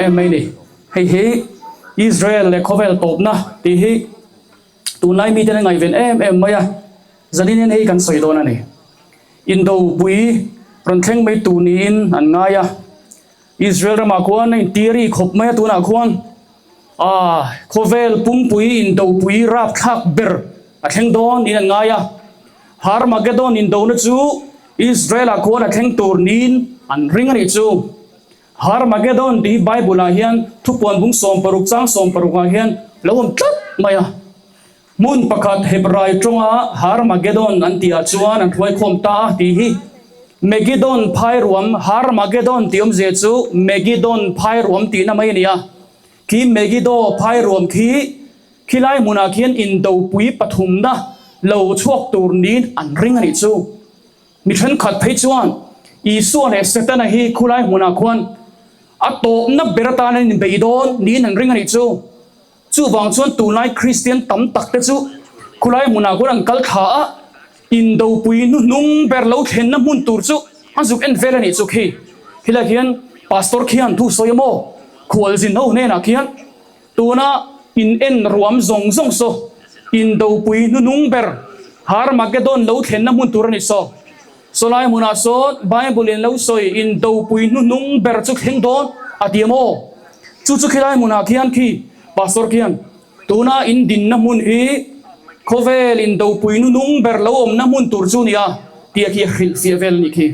em mai ni. Hei hi Israel leh khawvel tawpna tih hi tunlai miten an ngaihven em em mai a, zanin hian hei kan sawi dawn a ni. Indopui rawn thleng mai tur niin an ngai a, Israel ramah khuan a intiri khawp mai a tunah khuan ah khawvel pumpui indopui rapthlak ber a thleng dawn niin an ngai a, Harmagedon indona chu Israel-ah khuan a thleng tur niin an ring a nih chu. Harmagedon tih hi Bible-ah hian thupuan bung 16 chang 16 ah hian lo awm tlat mai a. Hmun pakhat Hebrai tawnga Harmagedon an tihah chuan an hruaikhawm ta a tih hi Megidon phairuam, Harmagedon tih awmzia chu Megidon phairuam tihna mai a ni a. Khi Megido phairuam khi khilai hmunah khian indopui pathumna lo chhuak tur niin an ring a nih chu. Mi thenkhat phei chuan Isua leh Setana hi khulai hmunah khuan a tawpna ber atan an inbei dawn niin an ring a nih chu. Chuvang chuan tunlai Kristian tam tak te chu khulai hmunah khuan an kal thla a, indopui hnuhnung ber lo thlenna hmun tur chu a zuk en vel a nih chu khi. Khilai khian Pastor khian thu sawi a maw? Khualzin ho hnenah khian tuna in en ruam zawng zawng saw indopui hnuhnung ber Harmagedon lo thlenna hmun tur a ni saw. Sawlai hmunah sawn Bible in lo sawi indopui hnuhnung ber chu thleng dawn a ti a maw? Chu chu khilai hmunah khian khi Pastor khian tuna in dinna hmun hi khawvel indopui hnuhnung ber lo awmna hmun tur chu nia tia khi a hrilh fiah vel a nih khi.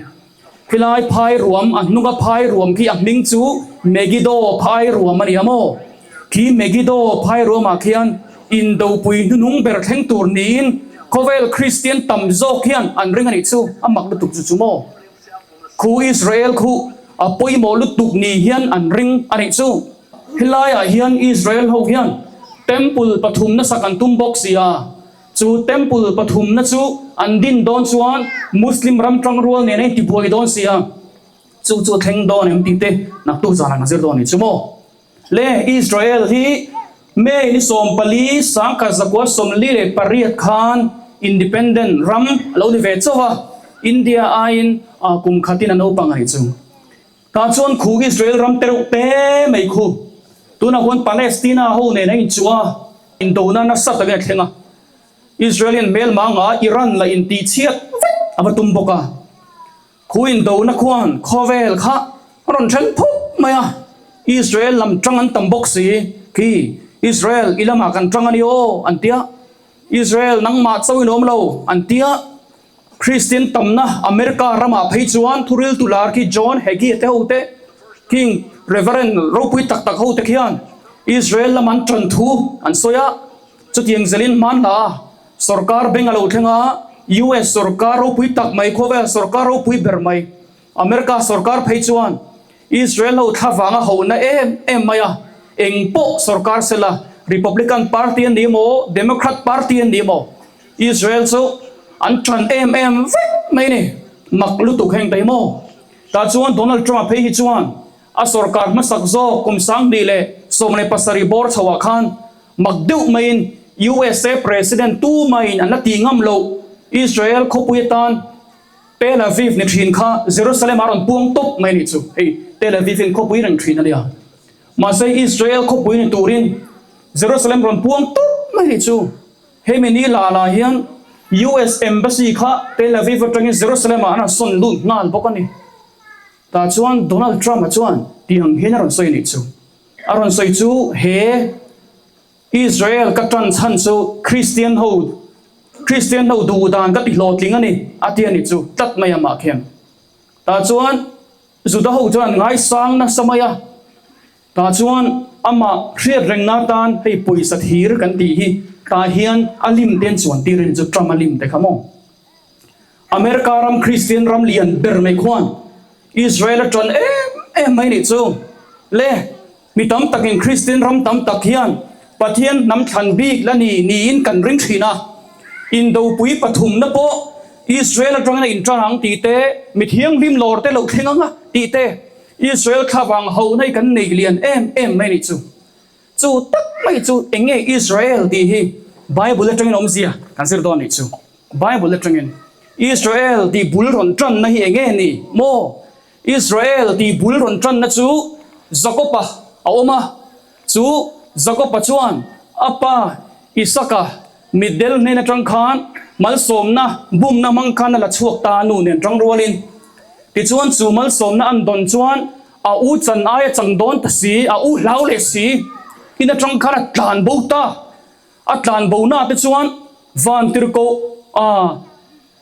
Khilai phai ruam a hnunga phai ruam khi a hming chu Megiddo phai ruam a ni a maw? Khi Megiddo phai ruamah khian indopui hnuhnung ber thleng tur niin khawvel Kristian tam zawk hian an ring a nih chu, a mak lutuk chu chu maw? Khu Israel khu a pawimawh lutuk ni hian an ring a nih chu. Helaiah hian Israel ho hian Temple pathumna sak an tum bawk si a, chu Temple pathumna chu an din dawn chuan Muslim ram tangrual nen a intibuai dawn si a, chu chu a thleng dawn em tih te naktuk zanah kan zir dawn a nih chu maw? Le Israel hi May ni 14 1948 khan independent ram a lo ni ve chauh a, India aiin kum khatin a naupang a nih chu. Tah chuan khu Israel ram te reuh te mai khu tunah khuan Palestina ho nen a inchuh a, indona nasa takin a thleng a. Israel hian hmelma anga Iran la intihchhiat vek a va tum bawk a. Khu indona khuan khawvel kha a rawn then phawt mai a, Israel lam tang an tam bawk si, khi Israel i lamah kan tang a ni aw an tia, Israel nangmah chauhin awm lo an tia, Kristian tamna America ramah phei chuan thuril tu lar khi John Hagee te ho te, King Reverend ropui tak tak ho te khian Israel lam an tan thu an sawi a, chutiang zelin hmanhla a. Sorkar beng a lo thleng a, US sorkar ropui tak mai, khawvel sorkar ropui ber mai, America sorkar phei chuan Israel ho thla vanga hohna em em mai a, eng pawh sorkar sela, Republican party an ni emaw, Democrat party an ni emaw, Israel chu an tan em em vek mai ni, mak lutuk heng ta hi maw? Tah chuan Donald Trump-a phei hi chuan a sorkar hmasak zawk kum 2017 bawr chhoah khan Mak deuh maiin USA President tu maiin an la tih ngam loh Israel khawpui atan Tel Aviv ni thin kha Jerusalem a rawn puang tawp mai nih chu. Hei Tel Aviv in khawpui reng thin a nia. Mahse Israel khawpui ni turin Jerusalem rawn puang tawp mai nih chu. Hemi ni la la hian US Embassy kha Tel Aviv atangin Jerusalem ah an rawn sawn lut nghal bawk a ni. Tah chuan Donald Trump-a chuan tiang hian a rawn sawi nih chu. A rawn sawi chu he Israel ka tan chhan chu Kristian ho Kristian ho duh dan ka ti hlawhtling a ni a ti a ni chu tlat mai a mah khian. Tah chuan Juda ho chuan an ngaisang nasa mai a, tah chuan amah hriat rengna atan hei pawisa thir kan tih hi tah hian a lim te an chuan tir a ni chu Trump a lim te kha maw. America ram Kristian ram lian ber mai khuan Israel a tan em em mai nih chu le mi tam takin Kristian ram tam tak hian Pathian hnam thlan bik la ni niin kan ring thin a, indopui pathumna pawh Israel atangin a intan ang tih te, mi thianghlim lawr te lo thleng ang a tih te, Israel thlavang hohna hi kan nei lian em em mai nih chu. Chu tak mai chu eng nge Israel tih hi Bible atangin awmzia kan zir dawn nih chu. Bible atangin Israel tih bul rawn tanna hi eng nge ni maw? Israel tih bul rawn tanna chu Jakob-a. a awm a. Chu Jakob-a chuan a pa Isaka mitdel hnen atang khan malsawmna bumna hmang khan a la chhuak ta a nu nen tang rualin. Tichuan chu malsawmna an dawn chuan a u chan aia chang dawn ta si, a u hlau leh si in atang khan a tlan bo ta. A tlan bo na te chuan vantirhkoh a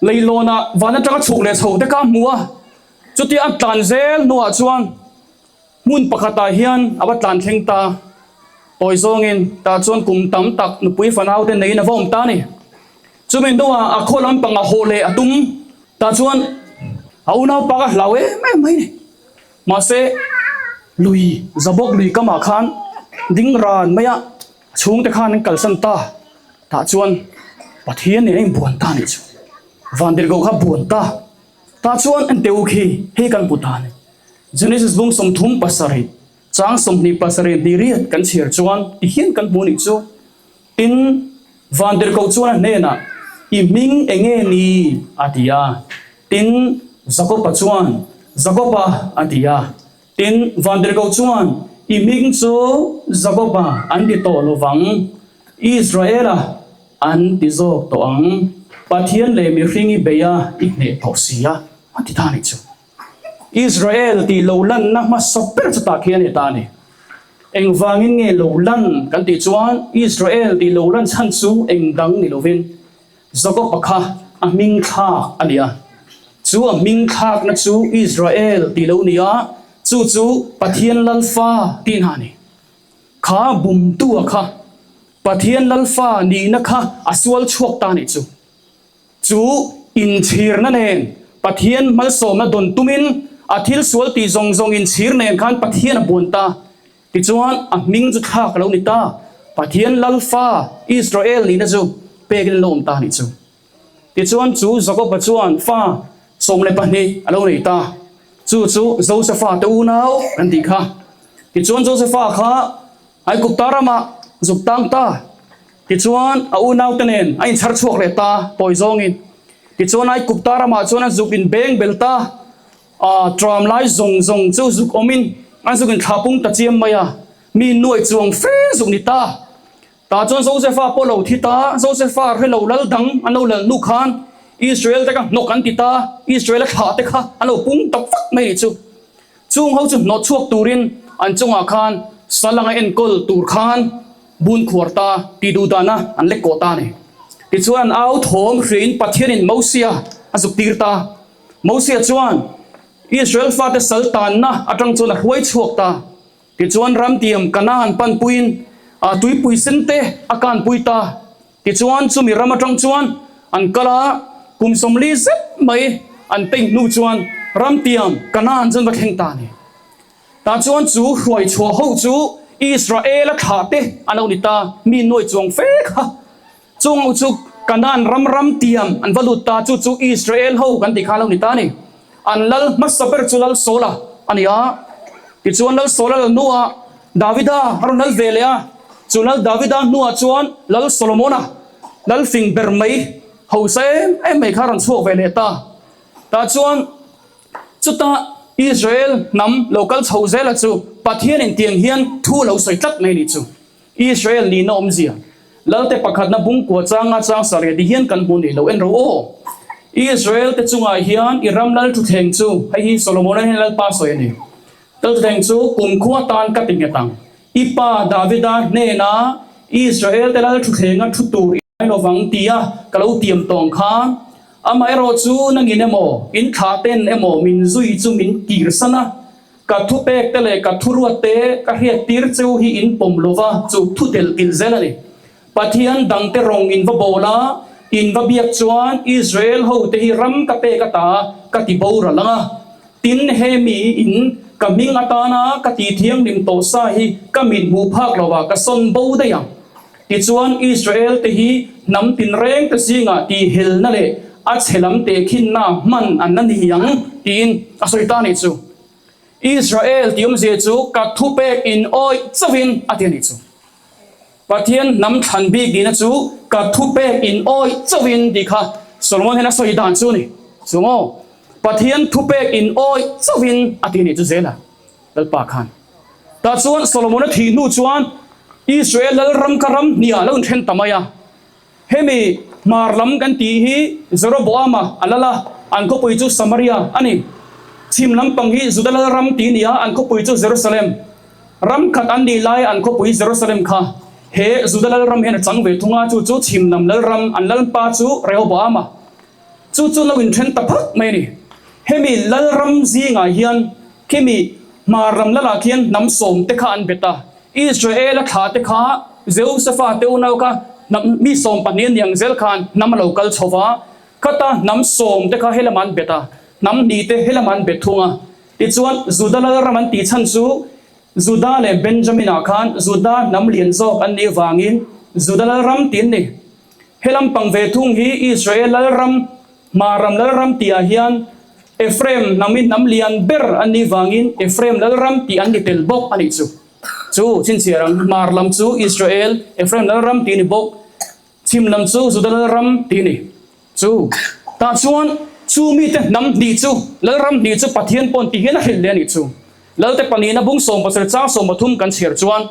leilawnah van atanga chhuk leh chho te kha a hmu a. Chutia a tlan zel hnuah chuan Hmun pakhatah hian a va tlan thleng ta. Tawi zawngin tah chuan kum tam tak nupui fanau te neiin a va awm ta a ni. Chumi hnuah a khaw lampang a haw leh a tum. Tah chuan a unaupa ka hlau em em mai a ni. Mahse, lui Zabawk lui kamah khan ding ran maia a chhungte khan an kalsan ta. Tah chuan Pathian nen a inbuan ta a nih chu. Vandirgo kha buan ta. Tah chuan en teh u khi, hei kan hmu ta a ni. Genesis bung 37, chang 27 hnih riat kan chhiar chuan ti hian kan hmu nih chu. Tin, Vantirhkoh chuan a hnenah, I hming eng nge ni? a ti a. Tin, Jakoba chuan, Jakoba, a ti a. Tin, Vantirhkoh chuan, I hming chu Jakoba an ti tawh lo vang, Israela an ti zawk tawh ang, Pathian leh mihring i bei a, i hneh tawh si a, a ti ta nih chu. Israel tih lo lanna hmasa ber chu tah khi a ni ta a ni. Engvangin nge lo lan kan tih chuan Israel tih lo lan chhan chu eng dang ni lovin Jakob-a kha a hming thlak a ni a. Chu a hming thlakna chu Israel tih lo ni a, chu chu Pathian Lalfa tihna a ni. Kha bumtua kha Pathian Lalfa nihna kha a sual chhuak ta a nih chu. Chu inchhirna nen Pathian malsawmna dawn tumin a thil sual tih zawng zawng inchhir nen khan Pathian a buan ta. Tichuan a hming chu thlak a lo ni ta. Pathian Lalfa Israel nihna chu pekin a lo awm ta a nih chu. Tichuan chu Jakoba chuan fa 12 a lo nei ta. Chu chu Josefa te unau kan tih kha. Tichuan Josefa kha Aigupta ramah zuk tang ta. Tichuan, a unaute nen a inchhar chhuak leh ta tawi zawngin. Tichuan, Aigupta ramah chuan a zuk inbeng bel ta a, tram lai zawng zawng chu zuk awmin an zuk inthlah pung ta chiam mai a, mi nuai chuang fe zuk ni ta. Tah chuan Josefa pawh lo thi ta, Josefa hre lo lal dang an lo lal hnu khan Israel te kha hnawk an ti ta, Israel a thlah te kha an lo pung ta vak mai nih chu. Chung ho chu hnawt chhuak turin an chungah khan sal anga enkawl tur khan bun khuar ta tih duh dana an lek kawh ta a ni. Tichuan an au thawm hriain Pathianin Mosia a zuk tir ta. Mosia chuan Israel fate sal tanna atang chuan a hruai chhuak ta. Tichuan ramtiam Kanaan panpuiin a tuipui sen te a kanpui ta. Tichuan chumi ram atang chuan an kal a, kum 40 zet mai an peng hnu chuan ramtiam Kanaan chuan va thleng ta a ni. Tah chuan chu hruai chhuah ho chu Israela thlah te an lo ni ta, mi nuai chuang fe kha. Chung ho chu Kanaan ram ramtiam an va lut ta, chu chu Israel ho kan tih kha a lo ni ta a ni. An lal hmasa ber chu Lal Saula a ni a. Tichuan Lal Saula lal hnuah Davida a rawn lal ve leh a, chu Lal Davida hnuah chuan Lal Solomona, lal fing ber mai, hausa em em mai kha a rawn chhuak ve leh ta. Tah chuan Chutah Israel hnam lo kal chho zela chu Pathianin tiang hian thu lo sawi tlat mai a nih chu. Israel nihna awmzia Lalte pakhatna bungkua changa chang sarih ti hian kan hmu nih lo en ro aw. Israel te chungah hian i ram lal thuthleng chu, hei hi Solomona hian Lalpa sawi a ni, lal thuthleng chu kumkhua tan ka ti nghet ang. I pa Davida hnena Israel te lal thuthlenga thu tur i ngai lovang tia ka lo tiam tawng kha, amaherawh chu nangin emaw, in thlah ten emaw min zui chu min kirsan a, ka thupek te leh ka thuruat te ka hriat tir cheu hi in pawm lova chu thu telh kilh zel a ni. Pathian dangte rawng in va bawl a, in va biak chuan Israel ho te hi ram ka pek ata ka ti boral ang a. Tin, he mi in ka hming atana ka ti thianghlim tawh sa hi ka mit hmuh phak lo a, ka sawn bo daih ang. Tichuan, Israel te hi hnam tinreng te zingah tihhelna leh a chhe lam tehkhinna hman an la ni ang, tiin a sawi ta a nih chu. Israel tih awmzia chu ka thupek in awih chauhin a ti a nih chu. Pathian hnam thlan bik nihna chu ka thupek in awih chauhin tih kha Solomon hian a sawi dan chu a ni. Chu maw? Pathian thupek in awih chauhin a ti a nih chu zela Lalpa khan. Tah chuan Solomona thih hnu chuan Israel lal ram kha ram hniah a lo inthen ta mai a. Hemi hmar lam kan tih hi Jeroboama a lal a, an khawpui chu Samaria a ni. Chhim lampang hi Juda lal ram tih a ni a, an khawpui chu Jerusalem. Ram khat an nih lai an khawpui Jerusalem kha he Juda lal ram hian a chang ve thung a, chu chu chhim lam lal ram, an lalpa chu Rehoboama. Chu chu lo inthen ta phak mai a ni. Hemi lal ram zingah hian khimi hmar lam lalah khian hnam sawmte kha an bet a, Israela thlah te kha Josefa te unau kha hnam mi 12 a niang zel khan hnam a lo kal chho va, khata hnam sawmte kha helamah an bet a, hnam hnih te helamah an bet thung a. Tichuan, Juda lal ram an tih chhan chu Juda leh Benjamin-ah khan Juda hnam lian zawk an nih vangin Juda lal ram tih an ni. He lampang ve thung hi Israel lalram, Hmaram lalram tihah hian Ephraim hnam hi hnam lian ber an nih vangin Ephraim lalram tih an ni tel bawk a nih chu. Chu chhinchhiar ang, Hmar lam chu Israel, Ephraim lalram tih a ni bawk, Chhim lam chu Juda lalram tih a ni. Chu tah chuan chu mite hnam hnih chu, lalram hnih chu Pathian pawn ti hian a hrilh leh a nih chu. Lalte pahnihna bung 17 chang 30 kan chhiar chuan,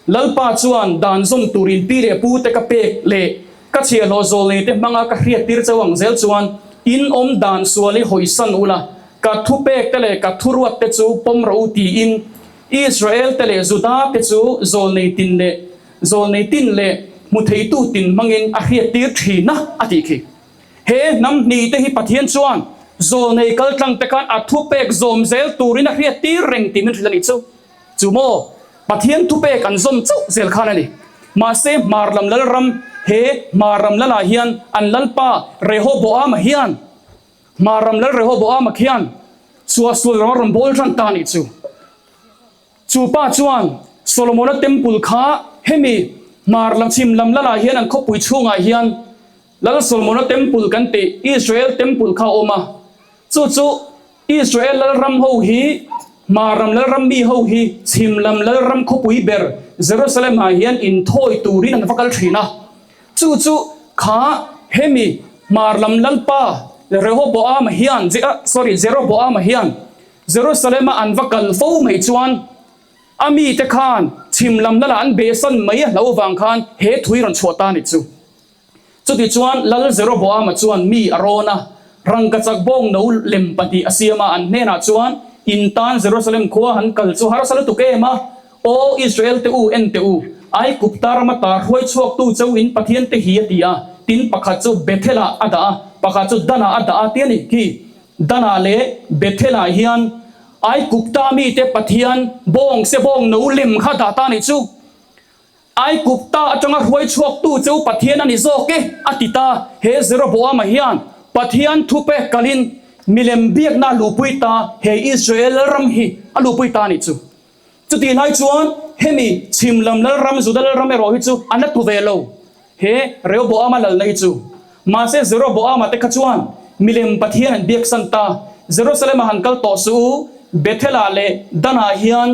Lalpa chuan dan zawm turin pi leh pu te ka pek leh ka chhiahhlawh zawlnei te hmanga ka hriat tir chauh ang zel chuan in awm dan sual hi hawisan ula, ka thupek te leh ka thuruat te chu pawm rawh u tiin Israel te leh Juda te chu zawlnei tin leh zawlnei tin leh hmu theitu tin hmangin a hriat tir thin a, a tih khi. He hnam hnih te hi Pathian chuan zawlnei kaltlang te khan a thupek zawm zel turin a hriat tir reng tih min hrilh a nih chu. Chu maw? Pathian thupek an zawm chauh zel khan a ni. Mahse Hmar lam lalram he Hmar ram lalah hian an lalpa Rehoboama hian Hmar ram lal Rehoboama khian suahsual ram a rawn bawl tan ta a nih chu. Chu pa chuan Solomona temple kha hemi Hmar lam chhim lam lalah hian an khawpui chhungah hian Lal Solomona temple kan tih Israel temple kha a awm a. Chu chu Israel lalram ho hi Hmaram lalram mi ho hi chhim lam lalram khawpui ber Jerusalem ah hian inthawi turin an va kal thin a. Chu chu kha hemi Hmar lam lalpa Rehoboam hian sorry Jeroboam hian Jerusalem a an va kal fo mai chuan a mite khan chhim lam lala an behsan mai a hlo vang khan he thui rawn chhuah ta a ni chu. Chutichuan Lal Jeroboama chuan mi a rawn a, rangkachak bawng no lem pahnih a siam a, an hnenah chuan, In tan Jerusalem khua han kal chu harsa lutuk em a, Aw Israel te u, en teh u, Aigupta rama tar hruai chhuaktu cheu in Pathian te hi a ti a, tin pakhat chu Bethel-ah a dah a, pakhat chu Dan-ah a dah a ti a ni. Khi Dan-ah leh Bethel-ah hian Aigupta mite Pathian bawng se bawng no lem kha dah ta a nih chu. Aigupta atanga hruai chhuaktu chu Pathian a ni zawk e, a ti ta. He Jeroboama hian Pathian thupe kalin milem biakna a luhpui ta, he Israel lalram hi a luhpui ta a nih chu. Chutih lai chuan hemi chhim lam lalram, Juda lalram erawh hi chu an la tu ve lo, he Rehoboama lalna hi chu. Mahse Jeroboama te kha chuan milem Pathian an biaksan ta, Jerusalem-ah han kal tawh suh u, Bethel-ah leh Dan-ah hian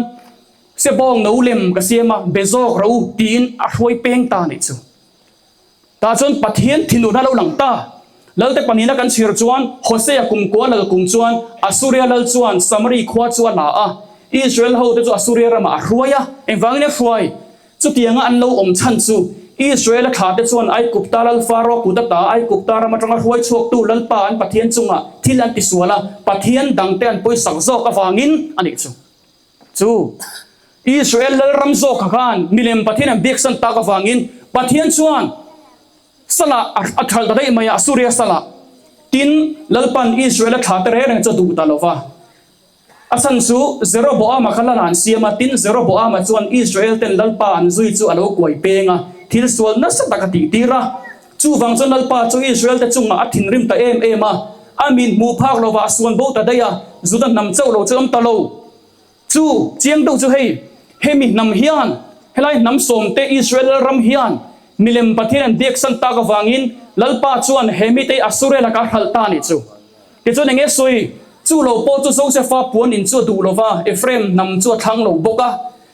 Se bawng no lem ka siam a, be zawk rawh u tiin a hruai peng ta nih chu. Tah chuan Pathian thinurna lo lang ta. Lalte pahnihna kan chhir chuan Hosea kumkua lal kum chuan Asuria lal chuan Samari khua chu a la a, Israel hote chu Asuria ramah a hruai a. Engvangin a hruai? Chutianga an lo awm chhan chu Israel-a thlahte chuan Aigupta lal Faro kut ata Aigupta ram atanga hruai chhuaktu Lalpa an Pathian chungah thil an tisual a, Pathian dangte an pawisak zawk avangin a nih chu. Chu Israel lalram zawkah khan milem Pathian an biaksan tak avangin Pathian chuan salah a thalh ta daih mai a, Asuria salah. Tin, Lalpan Israel a thlah te reng reng chu a duh ta lo va. A chhan chu Jeroboama kha lal an siam a, tin Jeroboama chuan Israel ten Lalpa an zui chu a lo kuai peng a, thil sual nasa tak a tihtir a. Chuvang chuan Lalpa chu Israel te chungah a thinrim ta em em a, a min hmuh phak lovah a suan bo ta daih a, Juda hnam chauh lo chu awm ta lo. Chu chiang deuh chu hei, hemi hnam hian, helai hnam sawmte Israel lalram hian milem Pathian an biaksan tak avangin Lalpa chuan he mite hi Assuria lakah a hralh ta a nih chu. Tichuan eng nge sawi? Chu lo pawh chu Josefa puan in chu a duh lo va, Ephraim hnam chu a thlang lo bawk a,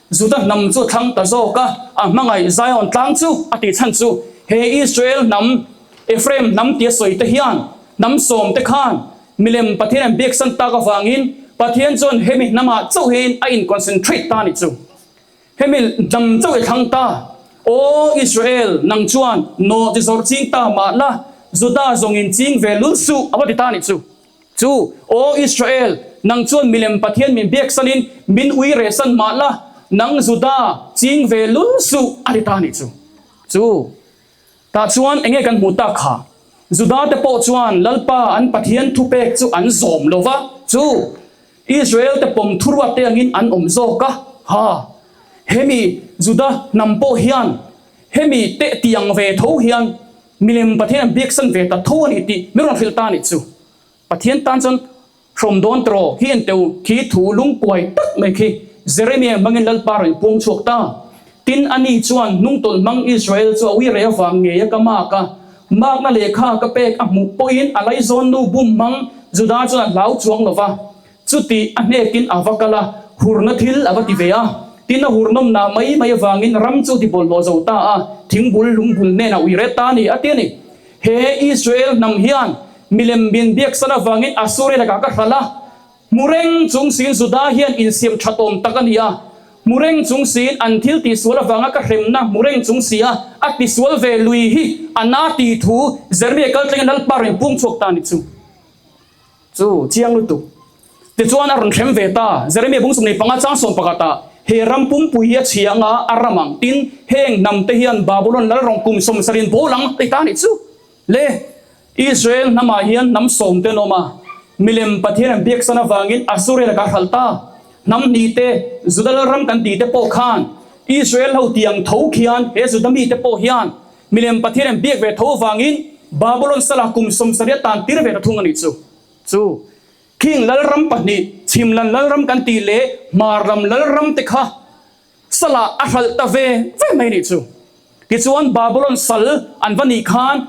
Juda hnam chu a thlang ta zawk a, a hmangaih Zion tlang chu a tih chhan chu he Israel hnam, Ephraim hnam tia sawi te hian hnam sawmte khan Milem Pathian an biaksan tak avangin Pathian chuan hemi hnamah chauhin a in concentrate ta a ni chu. Hemi hnam chauh i thlang ta. Aw Israel, nang chuan nawh chi zawrh ching ta mah la, Juda zawngin ching ve lul suh, a va ti ta a nih chu. Chu, Aw Israel, nang chuan milem Pathian min biaksanin min ui rehsan mah la, nang Juda ching ve lul suh, a ti ta a nih chu. Chu. Tah chuan enge kan hmuh tak kha? Juda te pawh chuan Lalpa an Pathian thupek chu an zawm lo va, chu Israel te pawm thuruat te angin an awm zawk a. Ha! Hemi Juda hnam pawh hian hemi teh tiang ve tho hian milem Pathian an biaksan ve ta tho a ni tih min rawn hrilh ta a nih chu. Pathian tan chuan Hrawm dawn tawh hi en teu khi thu lungkuai tak mai khi Jeremia hmangin Lalpa rawn puang chhuak ta. Tin, ani chuan hnungtawlh hmang Israel chu a ui reh avang ngei a ka mak a, makna lehkha ka pek a hmuh pawhin a laizawn nu bum hmang Juda chuan a hlau chuang lo va, chuti a hnekin a va kal a, hurna thil a va ti ve a. Tin, a hurnawmna mai mai avangin ram chu ti bawlhhlawh zo ta a, thingbul lungbul nen a ui ret ta a ni, a ti a ni. He Israel hnam hian milem min biaksan avangin Assuria lakah ka hralh a, hmu reng chung siin Juda hian insiam that awm tak a ni a, hmu reng chung siin an thil tihsual avanga ka hremna hmu reng chung si a, a tisual ve lui hi a na tih thu Jeremia kaltlengin Lalpa rawn pung chhuak ta a ni chu. Chu chiang lutuk. Tichuan a rawn hrem ve ta. Jeremia bung 15 chang 11 ah, He ram pumpui hi a chhia anga a ram ang, tin, heng hnam te hian Babulon lal rawng kum 70 in bawl ang, ti ta a nih chu. Le, Israel hnamah hian hnam sawm te an awm a, milem Pathian an biaksan avangin Assuria lakah a hralh ta. Hnam hnih te, Juda lalram kan tih te pawh khan, Israel ho tiang tho khian he Juda mite pawh hian Milem Pathian an biak ve tho avangin Babulon salah kum 70 a tan tir ve ta thung a nih chu. Chu King lalram pahnih, Chhimlan lalram kan tih leh Hmarlam lalram te kha salah a hralh ta ve ve mai a nih chu. Tichuan Babulon sal an va nih khan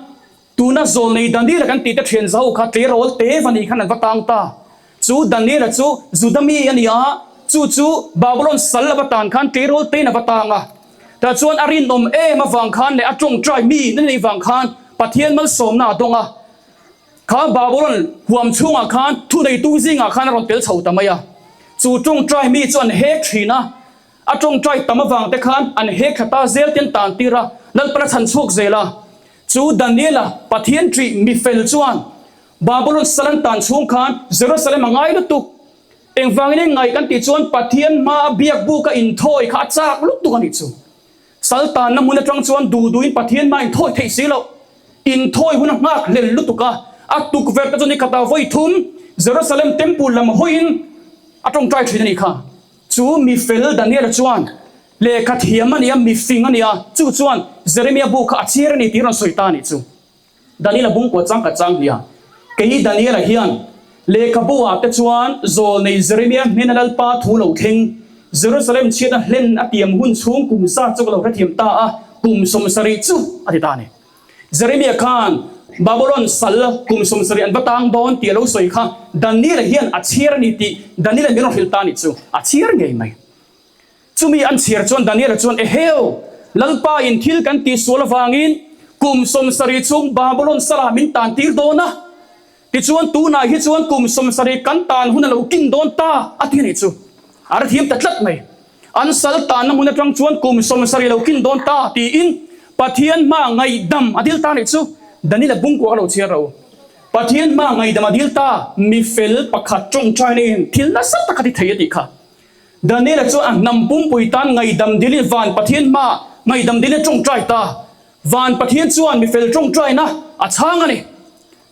tuna zawlnei Daniela kan tih te thian zaho kha tleirawl te va nih khan an va tang ta. Chu Daniela chu Juda mi a ni a, chu chu Babulon sal a va tan khan tleirawl tein a va tang a. Tah chuan a rinawm em avang khan leh a tawngtai mi na neih vang khan Pathian malsawmna a dawng a. Kha Babulon huam chhungah khan thuneitu zingah khan a rawn tel chho ta mai a. Chu tawngtai mi chu an hek thin a, a tawngtai tam avang te khan an hek thla ta zel te an tan tir a, Lalpan a chhan chhuak zel a. Chu Daniela Pathian ṭih mi fel chuan Babulon sal an tan chhung khan Jerusalem a ngai lutuk. Engvangin i ngaih kan tih chuan Pathian hmaa biak buk a inthawi kha a chak lutuk a nih chu. Sal tanna hmun atang chuan duh duhin Pathian hmaa inthawi theih si loh. Inthawi hun a nghak hlel lutuk a, a tukverh te chu ni khatah vawi thum Jerusalem Temple lam hawiin a tawngtai thin a nih kha. Chu mi fel Daniela chuan lehkha thiam a ni a, mi fing a ni a, chu chuan Jeremia bu kha a chhiar a ni tih rawn sawi ta a nih chu. Daniela bungkua chang ka chang hnia. Kei Daniela hian lehkhabu ah te chuan zawlnei Jeremia hnena Lalpa thu lo thleng, Jerusalem chhiatna hlen a tiam hun chhung kum zat chu ka lo hrethiam ta a, kum 70 chu a ti ta a ni. Jeremia khan Babulon sal kum 70 an va tang dawn tih a lo sawi kha Daniela hian a chhiar a ni tih Daniela min rawn hrilh ta a nih chu, a chhiar ngei mai. Chumi an chhiar chuan Daniela chuan, Eheu! Lalpa in thil kan tih sual avangin kum 70 chhung Babulon salah min tan tir dawn a, tichuan tunah hi chuan kum 70 kan tan hun a lo kin dawn ta, a ti a nih chu. A hrethiam ta tlat mai. An sal tanna hmun atang chuan kum 70 lo kin dawn ta tiin Pathian hma ngaihdam a dil ta a nih chu. Daniela bungkua ka lo chhiar ro. Pathian hma ngaihdam a dil ta, mi fel pakhat tawngtaina in thil nasa tak a ti thei a tih kha. Daniela chuan a hnam pumpui tan ngaihdam dilin van Pathian hmaah ngaihdam dilin a tawngtai ta. Van Pathian chuan mifel tawngtaina a chhang a ni.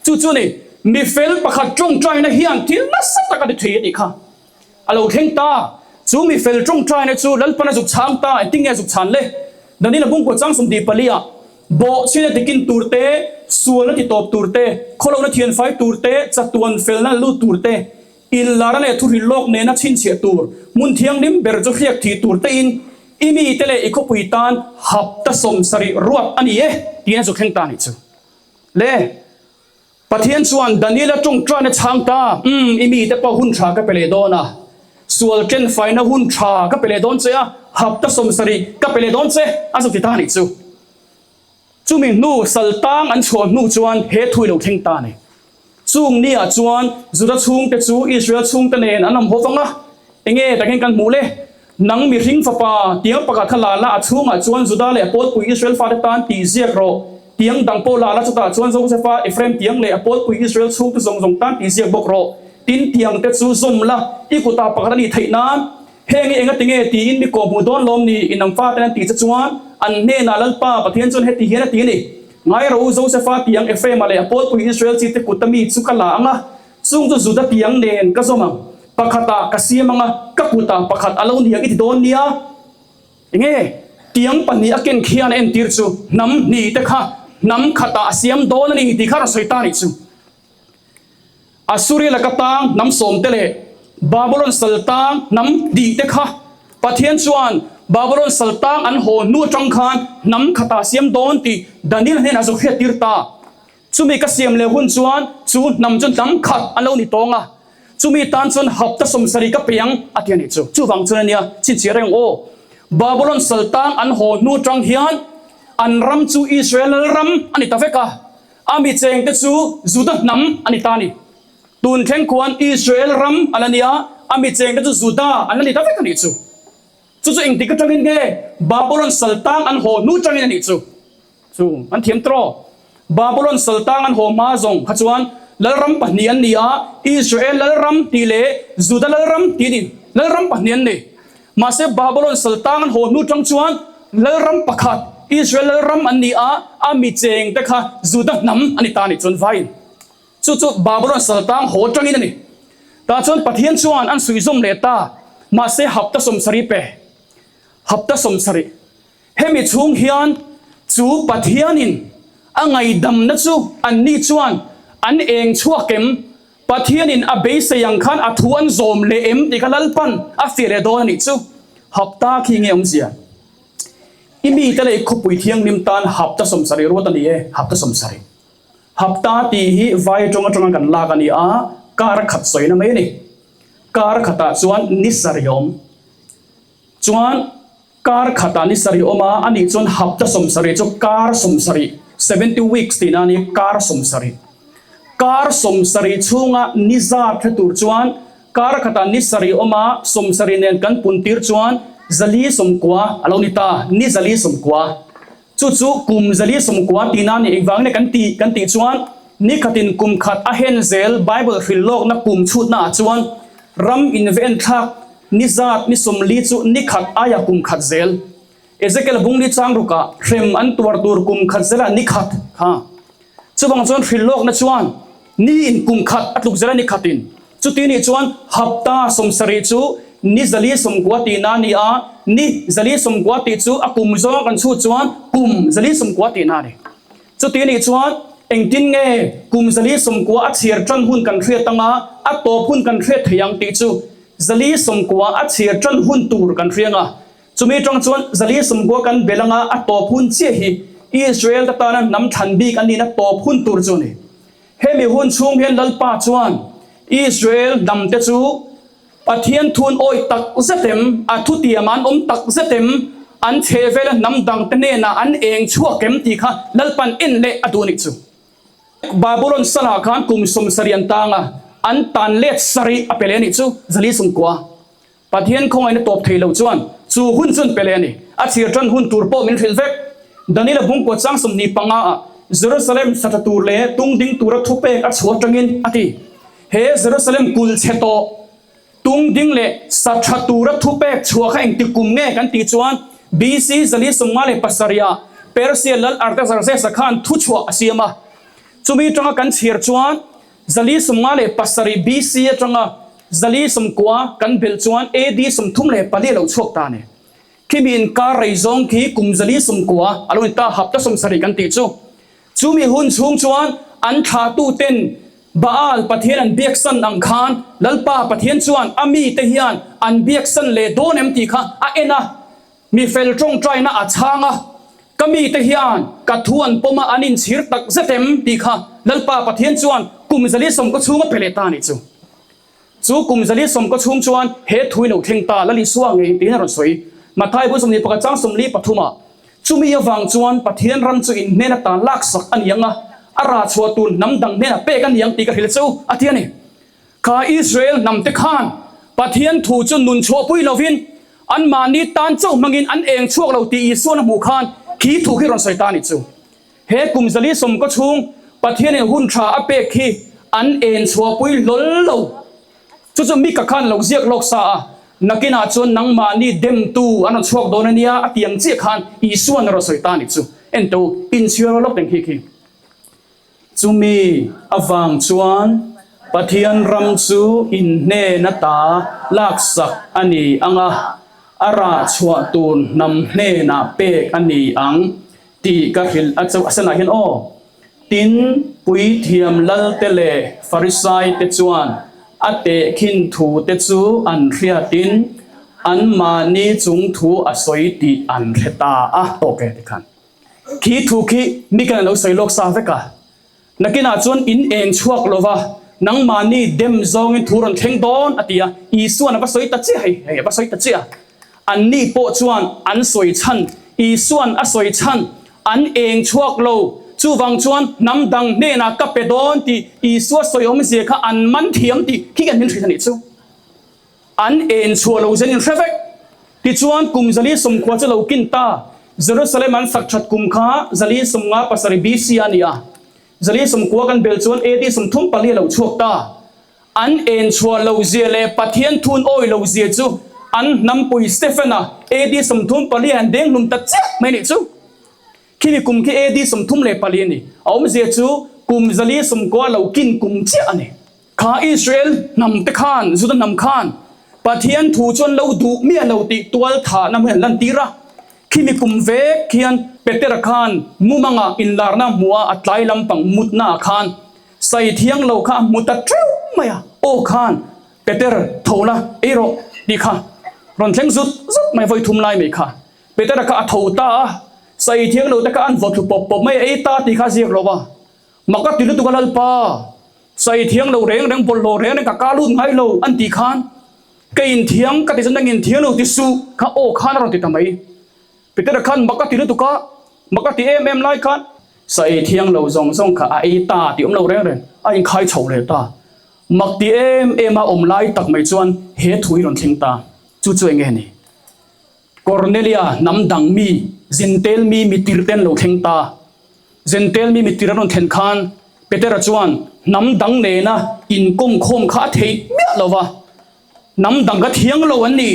Chu chu ni, mifel pakhat tawngtaina hian thil nasa tak a ti thei a tih kha a lo thleng ta. Chu mifel tawngtaina chu Lalpan a zuk chhang ta. Engtin nge a zuk chhan le? Daniela bungkua chang 24 ah, Bawhchhiatna tikin tur te, sualna titawp tur te, khawlohna thianfai tur te, chatuan felna lut tur te, Inlara leh thuhrilh lawk nena chhinchhiah tur, hmun thianghlim ber chu hriak thih tur tein i mite leh i khawpui tan hapta 70 ruat a ni e, tiin a zu thleng ta a nih chu. Le, Pathian chuan Daniela tawngtaina chhang ta, Umm, i mite pawh hun tha ka pe leh dawn a, sual ṭenfaina hun tha ka pe leh dawn che a, hapta 70 ka pe leh dawn che, a zu ti ta a nih chu. Chumi hnu sal tang an chhuah hnu chuan he thu i lo thleng ta a ni. Chung ni ah chuan Juda chhungte chu Israel chhungte nen an awm ho vang a, enge takin kan hmuh le? Nang mihring fapa, tiang pakhat kha la la, a chhungah chuan Juda leh a pawlpui Israel fate tan tih ziak rawh. Tiang dang pawh la la, chutah chuan Josefa, Ephraim tiang leh a pawlpui Israel chhungte zawng zawng tan tih ziak bawk rawh. Tin, tiangte chu zawm la, i kutah pakhat a nih theih nan. Heng i enga tinge tiin mi kawhhmuh dawn lawm ni? I nang faten an tih che chuan an hnenah Lalpa Pathian chuan heti hian a ti a ni, Ngai rawh u, Josefa tiang Ephraim-a leh a pawlpui Israel chite kuta mi chu ka la ang a, Chung chu Juda tiang nen ka zawm ang, pakhatah ka siam ang a, ka kutah pakhat a lo ni ang i ti dawn nia. Enge tiang pahnih a ken khian a entir chu hnam hnih te kha hnam khatah a siam dawn a ni tih kha a rawn sawi ta a nih chu. Assuria laka tang hnam sawmte leh Babylon sal tang hnam hnih te kha Pathian chuan Babylon sal tang an haw hnu atang khan hnam khatah a siam dawn tih Daniel hnenah zawk hriattir ta. Chumi ka siam leh hun chuan chu hnam chu hnam khat an lo ni tawng a, chumi tan chuan hapta sawmsarih ka pe ang a ti a nih chu. Chuvang chuan a nia, chhinchhiah reng aw. Babylon saltang an haw hnu atang hian an ram chu Israel ram a ni ta vek a, a mi chengte chu Juda hnam a ni ta a ni. Tun thleng khuan Israel ram a la nia, a mi chengte chu Juda an la ni ta vek a nih chu. Chu chu engtik atangin nge Babylon saltang an haw hnu atangin a nih chu. Chu an thiam tawh. Babylon saltang an haw hma zawng kha chuan lalram pahnih an ni a, Israel lalram tih leh Juda lalram tih a ni. Lalram pahnih an ni. Mahse Babylon saltang an haw hnu tang chuan lalram pakhat, Israel lalram an ni a, a mi cheng te kha Juda hnam a ni ta a nih chuan vaiin. Chu chu Babylon saltang haw tangin a ni. Tah chuan Pathian chuan an suihzawm leh ta. Mahse hapta 70 pe. Hapta 70. Hemi chhung hian chu Pathianin a ngaihdamna chu anni chuan an eng chhuak em? Pathianin a beisei ang khan a thu an zawm leh em tih kha Lalpan a fiah leh dawn a nih chu. Hapta khi nge awmzia? I mite leh i khawpui thianghlim tan hapta 70 ruat a ni e, hapta 70. Hapta tih hi vai atang atanga kan lak a ni a, kar khat sawina mai a ni. Kar khatah chuan ni sarih a awm. Chuan Kar khatah ni sarih awm a, anih chuan hapta 70 chu kar 70, 70 weeks tihna a ni, kar 70. Kar 70 chhunga ni zat hre tur chuan kar khatah ni sarih awm a, 70 nen kan pun tir chuan 490 a lo ni ta, ni 490. Chu chu kum 490 tihna a ni, engvang nge kan tih kan tih chuan ni khatin kum khat a hen zel Bible hrilh lawkna kum chhutnaah chuan ram inve enthlak Ni zat ni 40 chu ni khat aia kum khat zel. Ezekiel bung ni chang rukah hrem an tuar tur kum khat zelah ni khat kha. Chuvang chuan hrilh lawkna chuan ni in kum khat a tluk zela ni khatin. Chuti nih chuan hapta 70 chu ni 490 tihna a ni a, ni 490 tih chu a kum zawng kan chhut chuan kum 490 tihna a ni. Chuti nih chuan engtin nge kum 490 a chhiar tan hun kan hriat anga a tawp hun kan hriat thei ang tih chu 490 a chhiar tan hun tur kan hria anga chumi tang chuan 490 kan bel anga a tawp hun chiah hi Israel te tana hnam thlan bik an nihna tawp hun tur chu a ni. Hemi hun chhung hian Lalpa chuan Israel hnam te chu Pathian thun awih tak zet em? A thutiam an awm tak zet em? An chhe vela hnam dangte hnenah an eng chhuak em tih kha Lalpan en leh a duh a nih chu. Babylon salah khan kum 70 an tang a, an tan let sarih a pe leh a nih chu, 490. Pathian khawngaihna tawp thei lo chuan chu hun chu an pe leh a ni. A chhir tan hun tur pawh min hrilh vek. Daniela bungkua chang 25 ah Jerusalem sa tha tur leh tung ding tura thupek a chhuah atangin a ti. He Jerusalem kulh chhe tawh tung ding leh sa tha tura thupek chhuah kha engti kum nge kan tih chuan BC 457 ah Persia lal Artaxerxes-a khan thuchhuah a siam a. Chumi atanga kan chhiar chuan 457 BC atanga 490 kan belh chuan AD 34 a lo chhuak ta a ni. Khimi inkar rei zawng khi kum 490 a lo ni ta, hapta 70 kan tih chu. Chumi hun chhung chuan an thlahtuten Baal Pathian an biaksan ang khan Lalpa Pathian chuan a mite hian an biaksan leh dawn em tih kha a en a, mi fel tawngtaina a chhang a, ka mite hian ka thu an pawm a an inchhir tak zet em tih kha Lalpa Pathian chuan kum 490 chhung a pe leh ta a nih chu. Chu kum 490 chhung chuan he thui lo thleng ta Lal Isua ngei tiin a rawn sawi. Matthai bu 21 chang 43 ah, Chumi avang chuan Pathian ram chu in hnen atan laksak a ni ang a, a rah chhuah tur hnam dang hnenah pek a ni ang tih ka hrilh che u, a ti a ni. Kha Israel hnamte khan Pathian thu chu nun chhuahpui lovin. Anmahni tan chauh hmangin an eng chhuak lo tih Isuan a hmuh khan khi thu khi rawn sawi ta a nih chu. He kum 410 chhung Pathianin hun tha a pek khi an en chhuahpui hlawl lo. Chu chu Mika khan lo ziak lawk sa a, nakinah chuan nangmahni demtu an rawn chhuak dawn a nia a ti ang chiah khan Isuan a rawn sawi ta a nih chu. Ento inchhiar lawk lawk teng khi khi. Chumi avang chuan Pathian ram chu in hnen ata laksak a ni ang a, a rah chhuah tur hnam hnenah pek a ni ang tih ka hrilh a chauh. A senah hian aw, tin, puithiam lalte leh Farisaite chuan a tehkhin thute chu an hriatin anmahni chung thu a sawi tih an hre ta a. Tawk e tikhan. Khi thu khi mi kan lo sawi lawk sa vek a, nakinah chuan in eng chhuak lo va, nangmahni dem zawngin thu rawn thleng dawn a ti a, Isuan a va sawi ta chiah hei, hei a va sawi ta chiah a. Anni pawh chuan an sawi chhan, Isuan a sawi chhan, an eng chhuak lo, chuvang chuan hnam dang hnenah ka pe dawn tih Isua sawi awmzia kha an man thiam tih khi kan min hrilh a nih chu. An en chhuah lo zen in hre vek. Tichuan, kum 490 chu lo kin ta. Jerusalem an sak that kum kha 457 BC a ni a. 490 kan bel chuan AD 34 a lo chhuak ta. An en chhuah lo zia leh Pathian thun awi lo zia chu an hnampui Stephen-a AD 34 an deng hlum ta chiah mai nih chu. Khimi kum khi AD 34 a ni. A awmzia chu kum 490 lo kin kum chiah a ni. Kha Israel hnam te khan, Juda hnam khan Pathian thu chuan lo duh miah lo tih tual thahna hmun an lantir a. Khimi kum vek hian Petera khan mumanga inlarna hmuh a, a tlai lampang mutna ah khan sai thiang lo kha a hmu ta teuh mai a. Aw khan, Peter, tho la, ei rawh, tih kha rawn thleng zut zut mai vawi thum lai mai kha. Petera kha a tho ta a, sai thiang lo te kha an vaw thlu pawp pawp mai a, ei ta tih kha a ziak lo va. Mak a ti lutuk a Lalpa, sai thiang lo reng reng bawlhhlawh reng reng ka ka lut ngai lo an tih khan ka inthiang ka ti chuan nang inthiang lo ti suh kha aw khan a rawn ti ta mai. Petera khan mak a ti lutuk a, mak a ti em em lai khan sai thiang lo zawng zawng kha a ei ta tih awm lo reng reng a inkhai chho leh ta. Mak ti em em a awm lai tak mai chuan he thu hi rawn thleng ta. Chu chu eng nge ni? Kornelia hnam dang mi, Zentel mi mitir te an lo thleng ta. Zentel mi mitir an rawn thlen khan Petera chuan hnam dang nena inkawm khawm kha a theih miah lo va, hnam dang kha thiang lo an ni.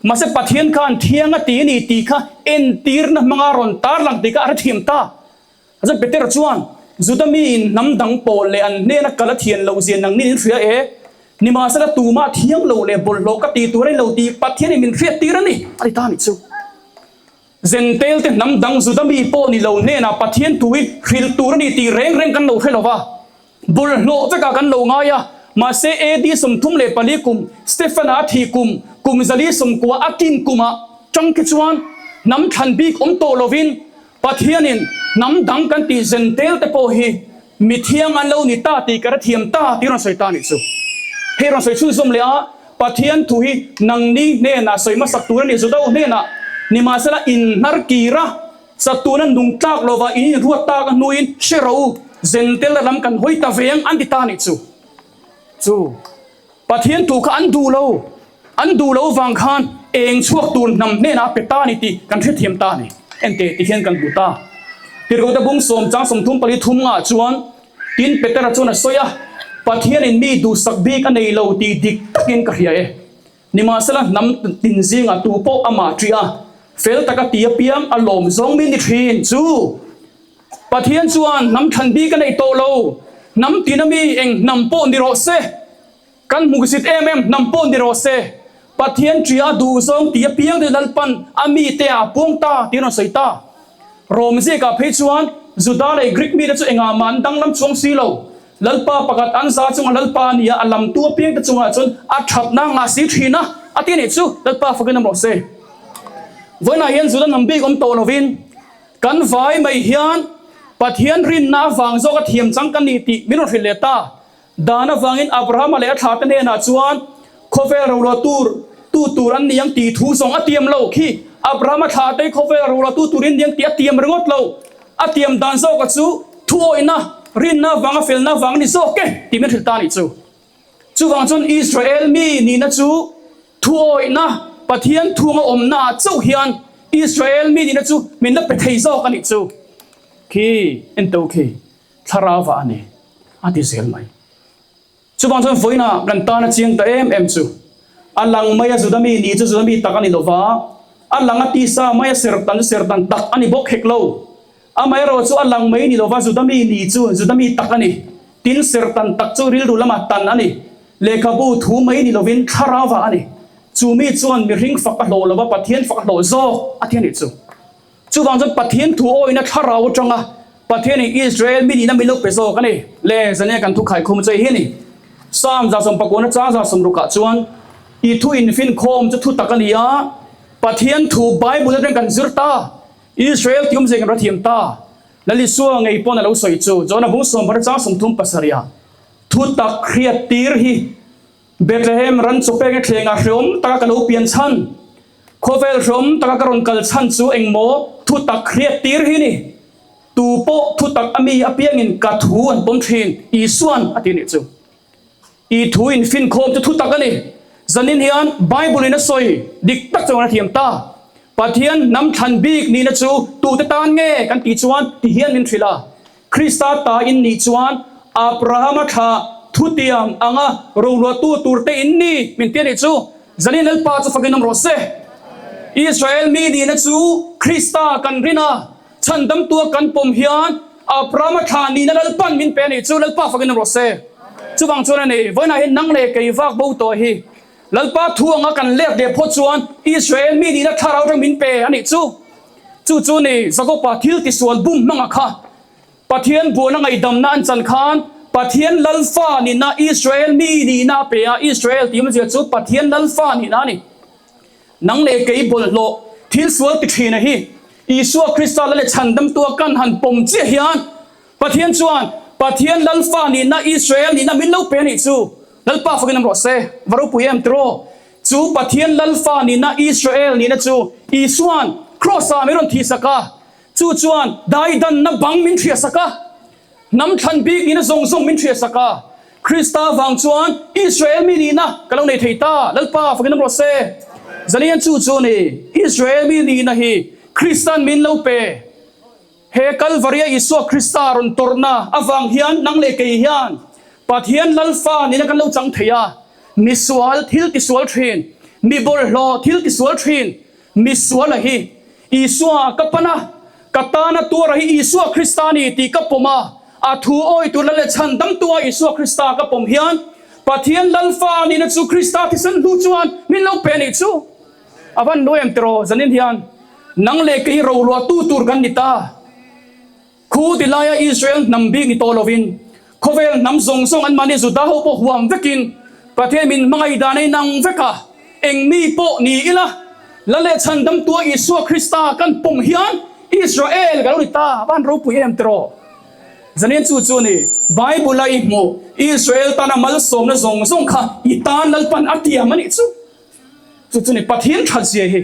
Mahse Pathian khan thiang a ti a ni tih kha entirna hmanga rawn tarlang tih kha a hrethiam ta. Chuan Petera chuan, Juda miin hnam dang pawl leh an hnena kal a thian loh zia nang nin in hria e? Nimahsela tumah thiang lo leh bawlhhlawh ka ti tur a ni lo tih Pathianin min hriat tir a ni, a ti ta a nih chu. Zentel te hnam dang Juda mi pawh ni lo hnenah Pathian thu hi hrilh tur a ni tih reng reng kan lo hre lo va. Bawlhhlawh vekah kan lo ngai a, mahse AD 34 kum Stephen-a a thih kum, kum 490 a kin kumah tang khi chuan hnam thlan bik awm tawh lovin Pathianin hnam dang kan tih zen tel te pawh hi mi thiang an lo ni ta tih ka hrethiam ta tih rawn sawi ta a nih chu. Hei rawn sawi chhunzawm leh a, Pathian thu hi nangni hnenah sawi hmasak tur a ni Juda hnenah, nimahsela inhnar kir a, Satuna nung tlak lova in inruat tak a hnuin hre rawh u, Zentel lam kan hawi ta ve ang an ti ta nih chu. Chu Pathian thu kha an duh lo, an duh lo vang khan eng chhuak tur hnam hnenah a pe ta ni tih kan hrethiam ta a ni. Ente ti hian kan hmu ta. Tirhkohte bung sawm chang 34 thum ngah chuan tin Petera chuan a sawi a, Pathianin mi duhsak bik a nei lo tih dik takin ka hria e. Nimahsela hnam tin zingah tu pawh amah ṭih a, fel taka ti apiang a lawm zawng min ni ṭhin chu. Pathian chuan hnam thlan bik a neih tawh lo, hnam tina mi eng hnam pawh ni rawh se, kan hmuhsit em em hnam pawh ni rawh se, Pathian ṭih a duh zawng ti apiang te Lalpan a mite ah a puang ta tih a rawn sawi ta. Rom ziakah phei chuan Juda leh Greek mite chu engah mah an danglam chuang si lo. Lalpa pakhat an za chunga Lalpa a ni a, a lamtu apiangte chungah chuan a thatna ngah si thin a, a ti a nih chu, Lalpa fakin awm rawh se. Vawiinah hian Juda hnam bik awm tawh lovin kan vai mai hian Pathian rinna avang zawka thiam chang kan ni tih min rawn hrilh leh ta. Dan avangin Abrahama leh a thlate hnenah chuan khawvel rorua tur tu tur an ni ang tih thu zawng a tiam lo khi. Abrahama thlate khawvel rorua tu tur in ni ang tih a tiam ringawt lo. A tiam dan zawka chu thuawihna, rinna avanga felna avang a ni zawk e tih min hrilh ta a nih chu. Chuvang chuan Israel mi nihna chu thuawihna, Pathian thunga awmna ah chauh hian Israel mi nihna chu min la pe thei zawk a nih chu. Khi ento khi thlarau ah a ni a ti zel mai. Chuvang chuan vawiinah kan tan a chiang ta em em chu a lang mai a Juda mi ni chu Juda mi tak a ni lova, a lang a tisa mai a sertan chu sertan tak a ni bawk hek lo. Amaherawh chu a lang mai ni lova Juda mi ni chu Juda mi tak a ni. Tin sertan tak chu rilru lama tan a ni. Lehkhabu thu mai ni lovin thlarauva a ni. Chu mi chuan mihring fak a hlawh lova Pathian fak a hlawh zawk a ti a nih chu. Chuvang chuan Pathian thu awina thlarau atanga Pathianin Israel mi nihna min lo pe zawk a ni. Le, zania kan thu khaikhum chu hei hi a ni. Psalm 119 chang 60 ah chuan, I thu infinkhawm chu thu tak a ni a, Pathian thu Bible atang kan zir ta, Israel ti awmzia kan rathiam ta. Lal Isua ngei pawn a lo sawi chu, John-a bung sawmpar chang 37 ah, Thu tak hriat tir hi Bethlehem ran chawpek a thleng a hreawm taka ka lo pian chhan, khawvel hreawm taka ka rawn kal chhan chu engmaw thutak hriat tir hi ni. Tu pawh thutak a mi apiangin ka thu an pawm thin, Isuan a ti nih chu. I thu in finkhawm chu thutak a ni. Zanin hian Bible in a sawi dik tak chuan a thiam ta. Pathian hnam thlan bik nihna chu tute tan nge kan tih chuan ti hian min hrilh a. Krista ta in nih chuan Abrahama thla thutiam anga roluahtu turte in ni min ti a nih chu. Zalin Lalpa chu fakin awm rawh se. Israel mi nihna chu Krista kan rin a, chhandamtua kan pawm hian Abrahama thla nihna Lalpan min pe a nih chu. Lalpa fakin awm rawh se. Chuvang chuan a ni, vawiinah hian nang leh kei vak bo tawh hi Lalpa thu anga kan let leh phawt chuan Israel mi nihna thlarau atang min pe a nih chu. Chu chu ni Jakopa thil tisual bum hmanga kha Pathian buana ngaihdamna an chan khan Pathian Lalfa nihna Israel mi nihna a pe a, Israel tih awmzia chu Pathian Lalfa nihna a ni. Nang leh kei bawlhhlawh thil sual ti thina hi Isua Krista lal leh chhandamtua kan han pawm chiah hian Pathian chuan Pathian Lalfa nihna Israel nihna min lo pe a nih chu. Lalpa fakin awm rawh se. Va ropui em tiraw? Chu Pathian Lalfa nihna Israel nihna chu Isua'n Kraws-ah min rawn thihsak a, chu chuan daidanna bang min hriatsak a, hnam thlan bik nihna zawng zawng min hriatsak a. Krista vang chuan Israel mi nihna ka lo nei thei ta, Lalpa fakin awm rawh se. Zalian chu chu a ni, Israel mi nihna hi Krista'n min lo pe. He Kalvaria Isua Krista rawn tawrhna avang hian nang leh kei hian Pathian Lalfa nihna kan lo chang thei a. Mi sual thil tisual thin, mi bawlhhlawh thil tisual thin, mi suala hi Isua ka pan a, ka tana tuara hi Isua Krista a ni tih ka pawm a, a thu awi tur lal leh chhan damtua Isua Krista ka pawm hian Pathian Lalfa nihna chu Krista thisen hnu chuan min lo pe a nih chu. A van nuai em tiraw zanin hian nang leh kei roluah tu tur kan ni ta. Khu ti laia Israel hnam bik ni tawh lovin khawvel hnam zawng zawng anmahni Juda ho pawh huam vekin Pathian min hmangaih dan a inang vek a, eng mi pawh ni ila la leh chhandamtua Isua Krista kan pawm hian Israel ka lo ni ta. A van ropui em tiraw zanin chu chu ni Bible a i hmuh Israel tana malsawmna zawng zawng kha i tan Lalpan a tiam a nih chu. Chu chu ni Pathian that zia hi.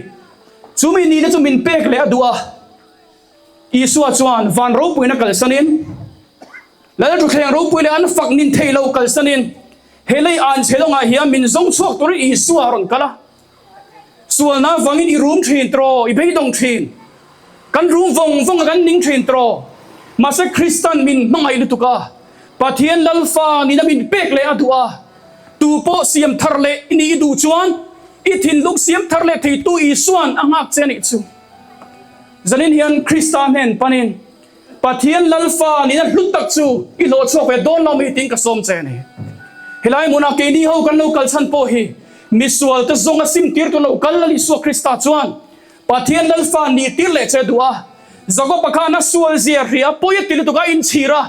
Chu mi nihna chu min pek leh a duh a. Isua chuan van ropuina kalsanin, Lal Thuthleng ropui leh an fak nin thei lo kalsanin, he lei an chhe lawngah hian min zawng chhuak turin Isua a rawn kal a. Sualna vangin i rum thin tiraw, i beidawng thin. Kan rum vawng vawng a kan ning thin tiraw. Mahse Kristan min hmangaih lutuk a, Pathian Lalfa nihna min pek leh a duh a. Tu pawh siam thar leh i nih i duh chuan i thinlung siam thar leh theitu Isua'n a nghak che a nih chu. Zanin hian Krista hnen panin Pathian Lalfa nihna hlut tak chu i hlawh chhuak ve dawn lo mi tiin ka sawm che a ni. Helai hmunah keini ho kan lo kal chhan pawh hi misual te zawnga sim tir tur lo kal Lal Isua Krista chuan Pathian Lalfa nih tir leh che duh a. Jakob-a khan a sual zia hria pawi a ti lutuk a inchhir a.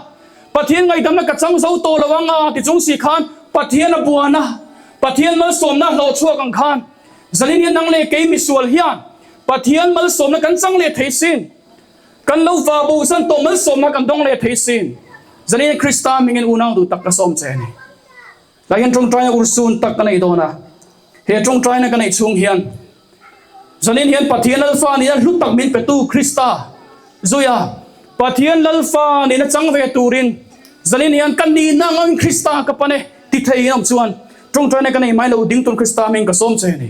Pathian ngaihdamna ka chang zo tawh lo ang a ti chung si khan Pathian a buan a, Pathian malsawmna a hlawh chhuak ang khan Zalin hian nang leh kei misual hian Pathian malsawmna kan chang leh thei sin. Kan lo va bo zan tawh malsawmna kan dawng leh thei sin. Zalin hian Krista hmingin unau duh tak ka sawm che a ni. Tlai hian tawngtaina urhsun tak ka nei dawn a, he tawngtaina ka neih chhung hian Zanin hian Pathian Lalfa nihna hlu tak min petu Krista zuia Pathian Lalfa nihna chang ve turin Zanin hian ka nihna angin Krista ka pan e ti thei in awm chuan tawngtaina ka nei mai lo ding tur Krista hming ka sawm che a ni.